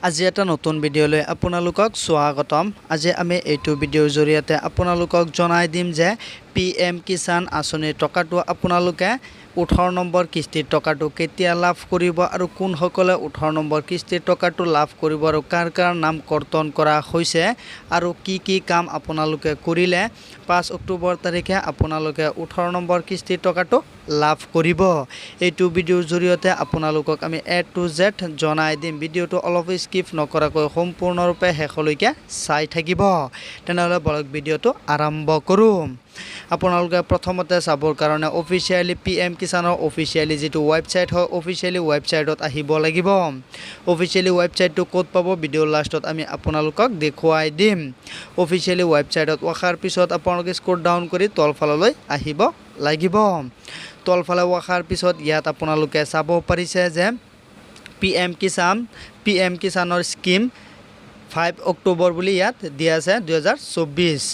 আজি এটা নতুন ভিডিঅ'লৈ আপোনালোকক স্বাগতম। আজি আমি এইটো ভিডিঅ'ৰ জৰিয়তে আপোনালোকক জনাই দিম যে পি এম কিষাণ আঁচনিৰ টকাটো আপোনালোকে 18 নম্বৰ কিস্তিৰ টকাটো কেতিয়া লাভ কৰিব আৰু কোনসকলে 18 নম্বৰ কিস্তিৰ টকাটো লাভ কৰিব আৰু কাৰ কাৰ নাম কৰ্তন কৰা হৈছে আৰু কি কি কাম আপোনালোকে কৰিলে 5 অক্টোবৰ তাৰিখে আপোনালোকে 18 নম্বৰ কিস্তিৰ টকাটো লাভ কৰিব। এইটো ভিডিঅ'ৰ জৰিয়তে আপোনালোকক আমি এ টু জেড জনাই দিম। ভিডিঅ'টো অলপ স্কিপ নকৰাকৈ সম্পূৰ্ণৰূপে শেষলৈকে চাই থাকিব। তেনেহ'লে বলক ভিডিঅ'টো আৰম্ভ কৰোঁ। আপোনালোকে প্ৰথমতে চাবৰ কাৰণে অফিচিয়েলি পি এম কিষাণৰ অফিচিয়েলি যিটো ৱেবছাইট হয়, অফিচিয়েলি ৱেবছাইটত আহিব লাগিব। অফিচিয়েলি ৱেবছাইটটো ক'ত পাব, ভিডিঅ'ৰ লাষ্টত আমি আপোনালোকক দেখুৱাই দিম। অফিচিয়েলি ৱেবছাইটত অহাৰ পিছত আপোনালোকে স্ক্ৰল ডাউন কৰি তলফাললৈ আহিব লাগিব। তলফালে অহাৰ পিছত ইয়াত আপোনালোকে চাব পাৰিছে যে P M Kisan, P M কিষাণৰ স্কীম 5 অক্টোবৰ বুলি ইয়াত দিয়া আছে 2024।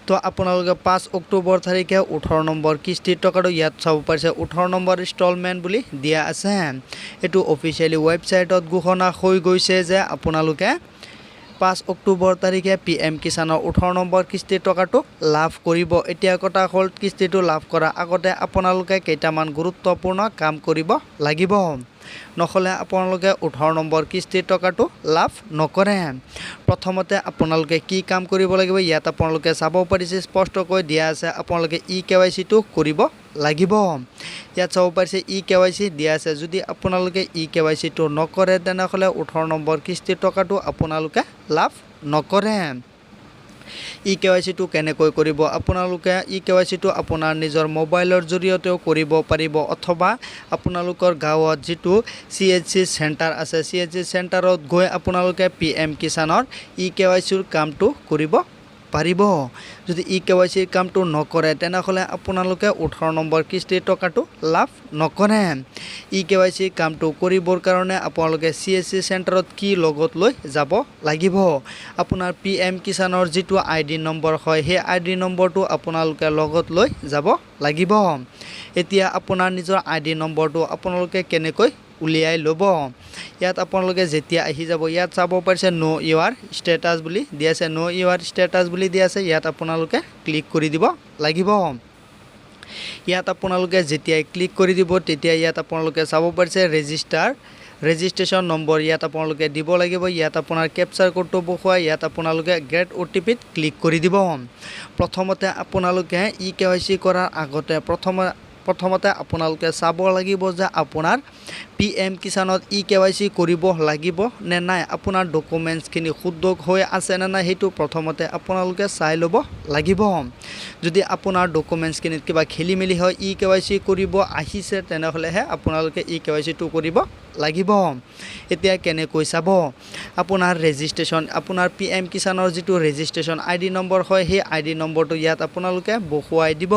তো আপোনালোকে 5 অক্টোবৰ তাৰিখে 18 নম্বৰ কিস্তিৰ টকাটো ইয়াত চাব পাৰিছে, 18 নম্বৰ ইনষ্টলমেণ্ট বুলি দিয়া আছে। এইটো অফিচিয়েলি ৱেবছাইটত ঘোষণা হৈ গৈছে যে আপোনালোকে 5 অক্টোবৰ তাৰিখে পি এম কিষাণৰ 18 নম্বৰ কিস্তিৰ টকাটো লাভ কৰিব। এতিয়া কথা হ'ল, কিস্তিটো লাভ কৰাৰ আগতে আপোনালোকে কেইটামান গুৰুত্বপূৰ্ণ কাম কৰিব লাগিব, নহ'লে আপোনালোকে 18 নম্বৰ কিস্তিৰ টকাটো লাভ নকৰে। প্ৰথমতে আপোনালোকে কি কাম কৰিব লাগিব, ইয়াত আপোনালোকে চাব পাৰিছে, স্পষ্টকৈ দিয়া আছে, আপোনালোকে ই কে ৱাই চিটো কৰিব লাগিব। ইয়াত চাব পাৰিছে, ই কে ৱাই চি দিয়া আছে। যদি আপোনালোকে ই কে ৱাই চিটো নকৰে, তেনেহ'লে 18 নম্বৰ কিস্তিৰ টকাটো আপোনালোকে লাভ নকৰে। ই কে ৱাই চিটো কেনেকৈ কৰিব? আপোনালোকে ই কে ৱাই চিটো আপোনাৰ নিজৰ মোবাইলৰ জৰিয়তেও কৰিব পাৰিব, অথবা আপোনালোকৰ গাঁৱত যিটো চি এইচ চি চেণ্টাৰ আছে, চি এইচ চি চেণ্টাৰত গৈ আপোনালোকে পি এম কিষাণৰ ই কে ৱাই চিৰ কামটো কৰিব পাৰিব। যদি ই কে ৱাই চিৰ কামটো নকৰে, তেনেহ'লে আপোনালোকে 18 নম্বৰ কিস্তিৰ টকাটো লাভ নকৰে। ই কে ৱাই চিৰ কামটো কৰিবৰ কাৰণে আপোনালোকে চি এইচ চি চেণ্টাৰত কি লগত লৈ যাব লাগিব? আপোনাৰ পি এম কিষাণৰ যিটো আই ডি নম্বৰ হয়, সেই আই ডি নম্বৰটো আপোনালোকে লগত লৈ যাব লাগিব। এতিয়া আপোনাৰ নিজৰ আই ডি নম্বৰটো আপোনালোকে কেনেকৈ উলিয়াই ল'ব? ইয়াত আপোনালোকে যেতিয়া আহি যাব, ইয়াত চাব পাৰিছে, ন' ইউৰ ষ্টেটাছ বুলি দিয়া আছে। ন' ইউৰ ষ্টেটাছ বুলি দিয়া আছে, ইয়াত আপোনালোকে ক্লিক কৰি দিব লাগিব। ইয়াত আপোনালোকে যেতিয়াই ক্লিক কৰি দিব, তেতিয়া ইয়াত আপোনালোকে চাব পাৰিছে, ৰেজিষ্ট্ৰেশ্যন নম্বৰ ইয়াত আপোনালোকে দিব লাগিব। ইয়াত আপোনাৰ কেপচাৰ কোডটো বহুৱাই ইয়াত আপোনালোকে গেট অ' টি পিত ক্লিক কৰি দিব। প্ৰথমতে আপোনালোকে ই কে ৱাই চি কৰাৰ আগতে প্ৰথমতে আপোনালোকে চাব লাগিব যে আপোনাৰ পি এম কিষাণত ই কে ৱাই চি কৰিব লাগিব নে নাই, আপোনাৰ ডকুমেণ্টছখিনি শুদ্ধ হৈ আছে নে নাই, সেইটো প্ৰথমতে আপোনালোকে চাই ল'ব লাগিব। যদি আপোনাৰ ডকুমেণ্টছখিনিত কিবা খেলি মেলি হয়, ই কে ৱাই চি কৰিব আহিছে, তেনেহ'লেহে আপোনালোকে ই কে ৱাই চিটো কৰিব লাগিব। এতিয়া কেনেকৈ চাব? আপোনাৰ ৰেজিষ্ট্ৰেশ্যন, আপোনাৰ পি এম কিষাণৰ যিটো ৰেজিষ্ট্ৰেশ্যন আই ডি নম্বৰ হয়, সেই আই ডি নম্বৰটো ইয়াত আপোনালোকে বহুৱাই দিব।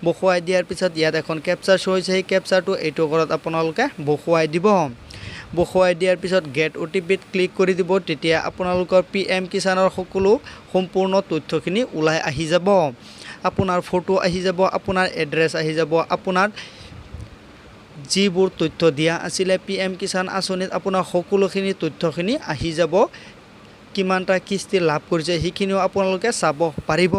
বহুৱাই দিয়াৰ পিছত ইয়াত এখন কেপচাৰ শ্ব' হৈছে, সেই কেপচাৰটো এইটো ঘৰত আপোনালোকে বহুৱাই দিব। বহুৱাই দিয়াৰ পিছত গেট অ' টি পিত ক্লিক কৰি দিব। তেতিয়া আপোনালোকৰ পি এম কিষাণৰ সকলো সম্পূৰ্ণ তথ্যখিনি ওলাই আহি যাব। আপোনাৰ ফটো আহি যাব, আপোনাৰ এড্ৰেছ আহি যাব, আপোনাৰ যিবোৰ তথ্য দিয়া আছিলে পি এম কিষাণ আঁচনিত, আপোনাৰ সকলোখিনি তথ্যখিনি আহি যাব। কিমানটা কিস্তি লাভ কৰিছে, সেইখিনিও আপোনালোকে চাব পাৰিব।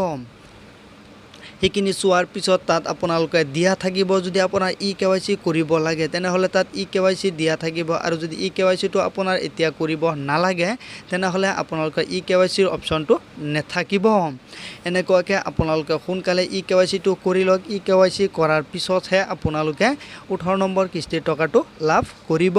সেইখিনি চোৱাৰ পিছত তাত আপোনালোকে দিয়া থাকিব, যদি আপোনাৰ ই কে ৱাই চি কৰিব লাগে, তেনেহ'লে তাত ই কে ৱাই চি দিয়া থাকিব আৰু যদি ই কে ৱাই চিটো আপোনাৰ এতিয়া কৰিব নালাগে, তেনেহ'লে আপোনালোকৰ ই কে ৱাই চিৰ অপশ্যনটো নাথাকিব। এনেকুৱাকৈ আপোনালোকে সোনকালে ই কে ৱাই চিটো কৰি লওক। ই কে ৱাই চি কৰাৰ পিছতহে আপোনালোকে 18 নম্বৰ কিস্তিৰ টকাটো লাভ কৰিব।